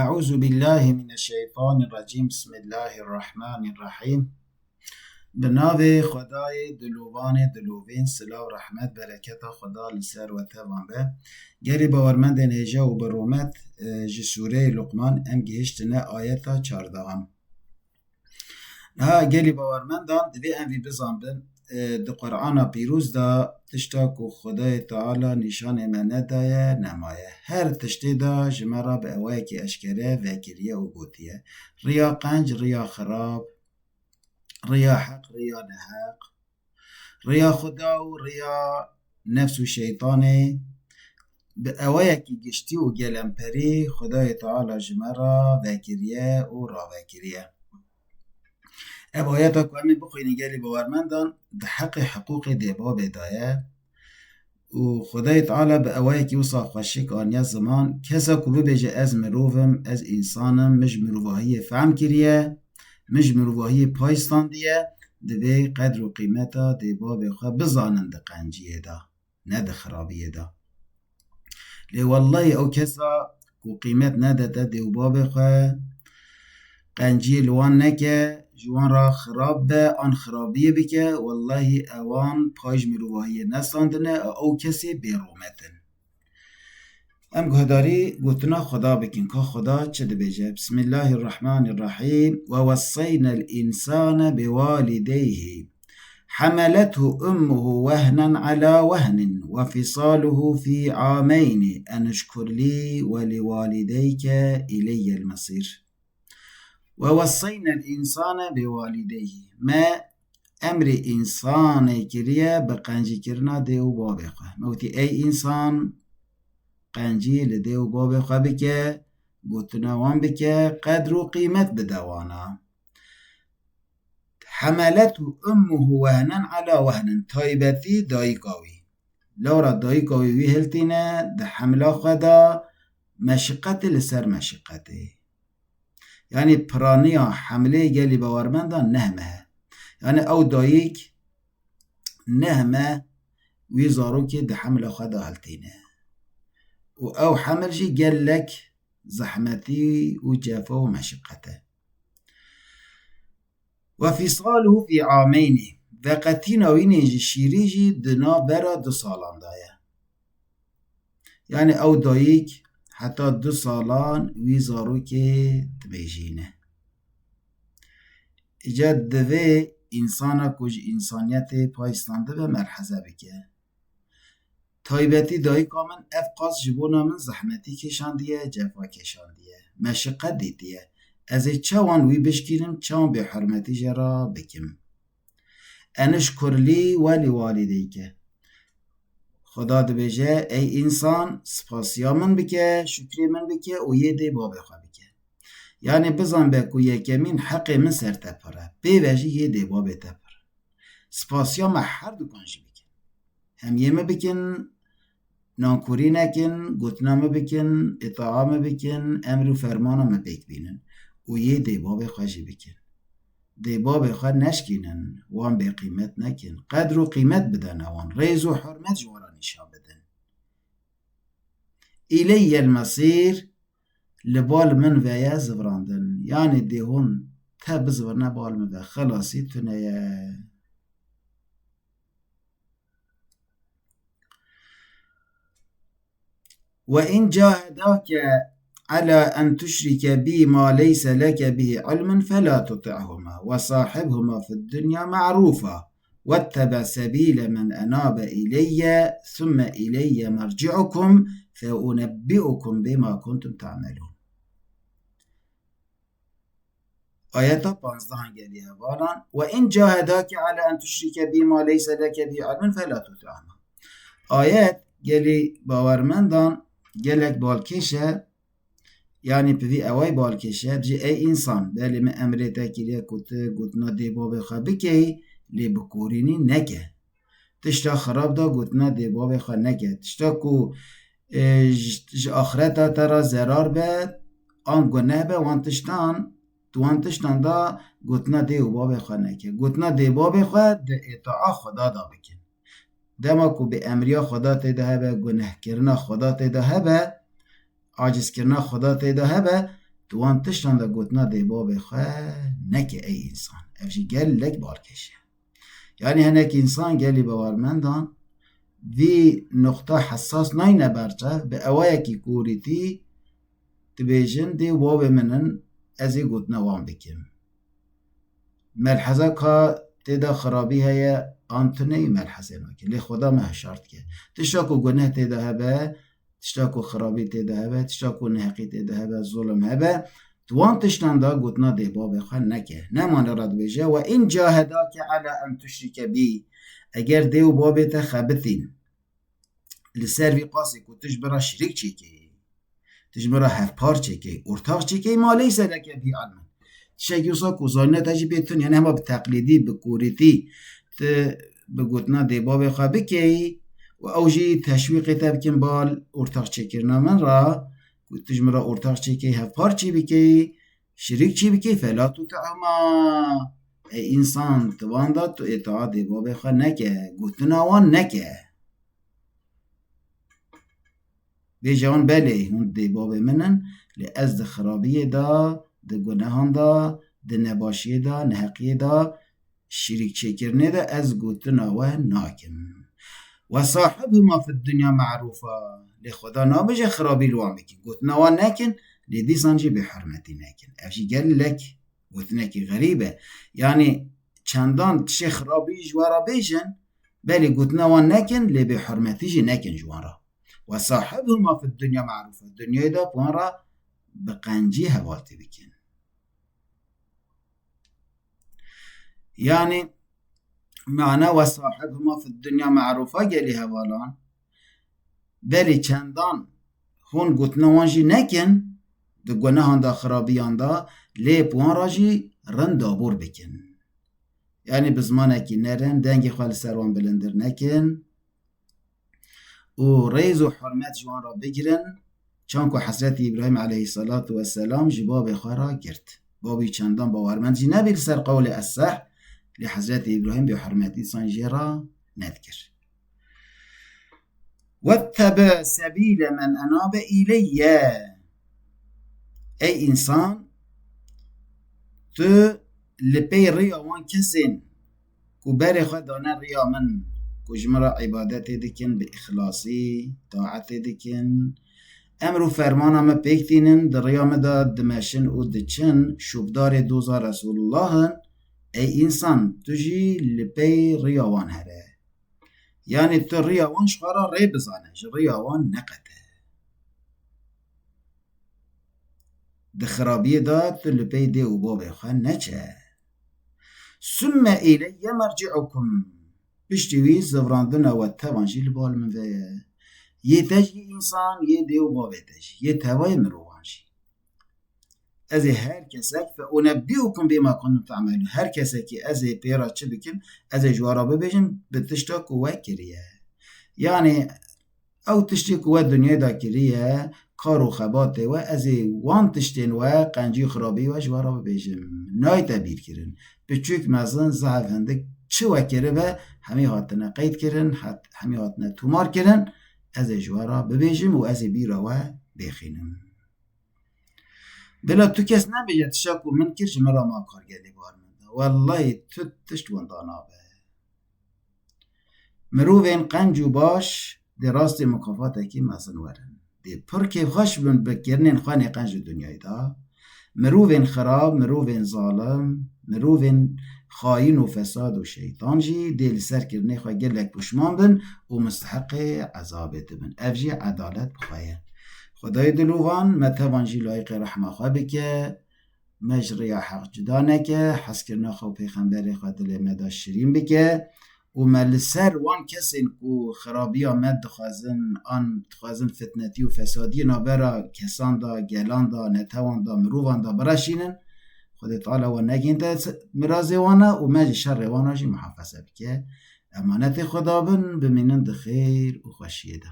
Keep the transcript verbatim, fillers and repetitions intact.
Eûzubillahimineşşeytanirrecîm. Bismillahirrahmanirrahîm. Bi navê Xwedayê dilovanê dilovên, silav, rehmet, bereketa Xweda li ser we tevan be. Gelî bawermendên hêja û bi rûmet, e, ji sûreyê Luqman em gihiştine ayeta çardehan. Niha gelî bawermendan divê em vî bizanbin, e, di Qur'ana Pîroz de tişta ku Xwedayê Teala nîşanê me nedaye, nemaye. Her tiştê de ji me re bi ewayekî eşkere vekiriye û gotiye: Riya qenc, riya xirab, riya heq, riya neheq, riya Xweda û riya nefs û şeytanê, bi ewayekî giştî û gelemperî Xwedayê Teala ji me re vekiriye û ravekiriye. Ev ayeta ku em ê bixwînin gelî bawermendan di heqê hiqûqê dê-babê de ye. Û Xwedayê Teala bi ewayekî wisa xweşik aniye ziman, kesa ku bibêje, "Ez mirov im, ez însan im, min ji mirovahiyê fehm kiriye, min ji mirovahiyê pay standiye", divê qedr û qîmeta dê-babê xwe bizanin di qenciyê de, ne di xirabiyê de. Lê wellahî ew kesa ku qîmet nedete dê û babê xwe, qenciyê li wan neke, ji wan re xirab be an xirabiyê bike, wellahî ewan pay ji mirovahiyê nestandine, ew kesê bêrûmet in. Em guhdarî gotina Xweda bikin, ka Xweda çi dibêje. Bismillahirrahmanirrahîm. "Ve wesseyna l-însane bi walideyhi. Hemeletu ummuhu wehnen ala wehnin ve fisaluhu fî ameyni en işkur lî ve li walideyke ileyye l-mesîr." "Ve wesseyna l-însane bi walideyhi." Me emrê însanê kiriye bi qencîkirina dê û babê xwe. Me witî, ey însan, qencî li dê û babê xwe bike, gotina wan bike, qedr û qîmet bide wana. "Hemeletu ummuhu wehnen ala wehnin", taybetî dayika wî. Lewra dayika wî wî hiltîne, di hemla xwe de meşiqetê li ser meşiqetê. Yanî piraniya hemlê gelî bawermendan neh meh e. Yanî ew dayik neh meh wî zarokê di hemla xwe de hiltîne. Û ew heml jî gelek zehmetî û cefa û meşiqet e. "Ve fisaluhu fî ameynî", veqetîna wî nê ji şîrî jî di navbera du salan de ye. Yanî ew dayik heta du salan wî zarokê dimêjîne. Îca divê însana ku ji însaniyetê pay standibe merheze bike. Taybetî dayika min ev qas ji bona min zehmetî kêşandiye, cefa kêşandiye, meşiqet dîtiye. Ez ê çawan wî bişkînim, çawan bêhurmetî jê re bikim? "Enişkur lî ve li walideyke." Xweda dibêje, ey însan, spasiya min bike, şukrê min bike û yê dê babê xwe bike. Yanî bizan be ku yekemîn heqê min ser te pir e. Pê ve jî yê dê babê te pir e. Spasiya me her dukan jî bikin. Hem yê min bikin, nankorî nekin, gotina min bikin, îtaa min bikin, emr û fermana min pêk bînin. Û yê dê babê xwe jî bikin. Dê babê xwe neşkînin, wan bêqîmet nekin. Qedr û qîmet bidene wan. Rêz û hurmet ji wan re nîşan bidin. "Îleyye l-mesîr", li bal min ve ye zivirandin. Yanî dê hûn te bizivirne bal min ve. Xelasî tune ye. "Ve in cahedake ala en tuşrike bi ma leyse leke bihi ilmun fela tuti'huma ve sahibhuma fid dunya ma'rufa vettebe sebile men enabe ileyye thumme ileyye merci'ukum fe unebbi'ukum bima kuntum ta'melun." Ayeta panzdehan gelî hevalan. "Ve in cahedake ala en tuşrike bi ma leyse leke bi ilmun fela tuti'huma." Ayet gelî bawermendan gelek balkêş e. Yanî pivî eway balkêş e. Dibêje, ey însan, belê min emrê te kiriye ku tu gotina dê babê xwe bikey, lê bikorînî neke. Tişta xirab de gotina dê babê xwe neke. Tişta ku, e, ji, ji axireta te re zerar be, an guneh be, wan tiştan, tu wan tiştan de gotina dê û babê xwe neke. Gotina dê babê xwe di îtaa Xweda de bikin. Dema ku bêemriya Xweda tê de hebe, gunehkirina Xweda tê de hebe, acizkirina Xweda tê de hebe, Tu wan tiştan de gotina dê babê xwe neke ey însan. Ev jî gelek balkêş e. Yanî hinek însan gelî bawermendan vî nuqta hesas nayne berçe, bi ewayekî kûrîtî dibêjin dê û babê min in, ez ê gotina wan bikim. Melheza ka tê de xirabî heye an tu neyî melhezê nake. Lê Xweda me hişar dike. Tişta ku guneh tê de hebe, tişta ku xirabî tê de hebe, tişta ku neheqî tê de hebe, zulm hebe, tu wan tiştan de gotina dê babê xwe neke. Nemane re dibêje, "Ve in cahedake ala en tuşrike bî." Eger dê û babê te xebitîn li ser vî qasî ku tu ji min re şirîk çêkeyî, tu ji min re hevpar çêkeyî, ortax çêkeyî, ma leyse leke bî ilmin. Tiştekî wisa ku zanîna te jî pê tune, yanî hema bi teqlîdî, bi kûrîtî tu bi gotina dê babê xwe bikeyî û ew jî teşwîqê te bikin bal ortax çêkirina min re, ku tu ji min re ortax çêkeyî, hevpar çî bikeyî, şirîk çî bikeyî, fela tutihuma. Ey însan, tu wan de tu îtaat dê babê xwe neke, gotina wan neke. Bêje wan, belê, hûn dê babê min in, lê ez di xirabiyê de, di gunehan de, di nebaşiyê de, neheqiyê de, şirîk çêkirinê de ez gotina we nakim. "Ve sahibhuma fid dunya ma'rufa." Lê Xweda nabêje xirabî li wan bikin. Gotina wan nekin, lê dîsan jî bêhurmetî nekin. Ev jî gelek gotinekî xerîb e. Yanî çendan tişê xirabî ji we re bêjin, belê gotina wan nekin, lê bêhurmetî jî nekin ji wan re. "Ve sahibhuma fid dunya ma'rufa." Dinyayê de bi wan re bi qencî hevaltî bikin. Yanî mana "ve sahibhuma fid dunya ma'rufa" gelî hevalan, belê çendan hûn gotina wan jî nekin, di gunehan de, xirabiyan de, lê bi wan re jî rind dabûr bikin. Yanî bi zimanekî nerin, dengê xwe li ser wan bilindir nekin û rêz û hurmet ji wan re bigirin, çanku Hezretî Îbrahîm aleyhisselatu vesselam ji babê xwe re girt. Babî çendan bawermend jî nebî li ser qewlê eseh, lê Hezretî Îbrahîm bêhurmetî dîsan jê re nedikir. "Wettebe sebîle men enabe îleyye." Ey însan, tu li pey rêya wan kesên ku berê xwe dane rêya min, ku ji min re îbadetê dikin, bi îxlasî taetê dikin, emr û fermana min pêk tînin, di rêya min de dimeşin û diçin, şûbdarê doza Resûlullah in, ey însan, tu jî li pey rêya wan here. Yanî tu rêya wan ji xwe re rê bizane, ji rêya wan neqete. Di xirabiyê de tu li pey dê û babê xwe neçe. "Summe îleyye merci'ukum." Piştî wî zivrandina we tevan jî li bal min ve ye. Yê te jî însan, yê dê û babê te jî, yê tevayê mirovan jî. Ez ê her kesek, "Fe unebbi'ukum bima kuntum ta'melun." Her kesekî ez ê pê re çi bikim, ez ê ji we re bibêjim, bi tişta ku we kiriye. Yanî ew tiştê ku we dinyayê de kiriye, kar û xebatê we, ez ê wan tiştên we, qencî û xirabî we ji we re bibêjim. Nayte bîrkirin. Piçûk, mezin, zehf, hindik, çi we kiribe, hemî hatine qeyd kirin, hat-, hemî hatine tomar kirin, ez ê ji we re bibêjim û ez ê bîra we bêxînim. Bila tu kes nebêje, tişta ku min kir ji min re ma kar, gelî bawermenda. Wellahî tu tişt winda nabe. Mirovên qenc û baş dê rastê mukafatekî mezin werin. Dê pir kêfxweş bin bi kirinên xwe nê qenc di dinyayê de. Mirovên xirab, mirovên zalim, mirovên xayîn û fesad û şeytan jî dê li ser kirinê xwe gelek pişman bin û misteheqê ezabê dibin. Ev jî edalet bi xwe ye. Xwedayê dilovan me tevan jî layiqê rehma xwe bike. Me ji rêya heq cuda neke, hezkirina xwe û pêxemberê xwe dilê me de şirîn bike û me li ser wan kesên ku xirabiya me dixwazin, an dixwazin fitnetî û fesadiyê navbera kesan de, gelan de, netewan de, mirovan de bireşînin, Xwedê Teala we negihînte mirazê wan e û me ji şerê wan a jî muhafeze bike. Emanetê Xweda bin, bimînin di xêr û xweşiyê de.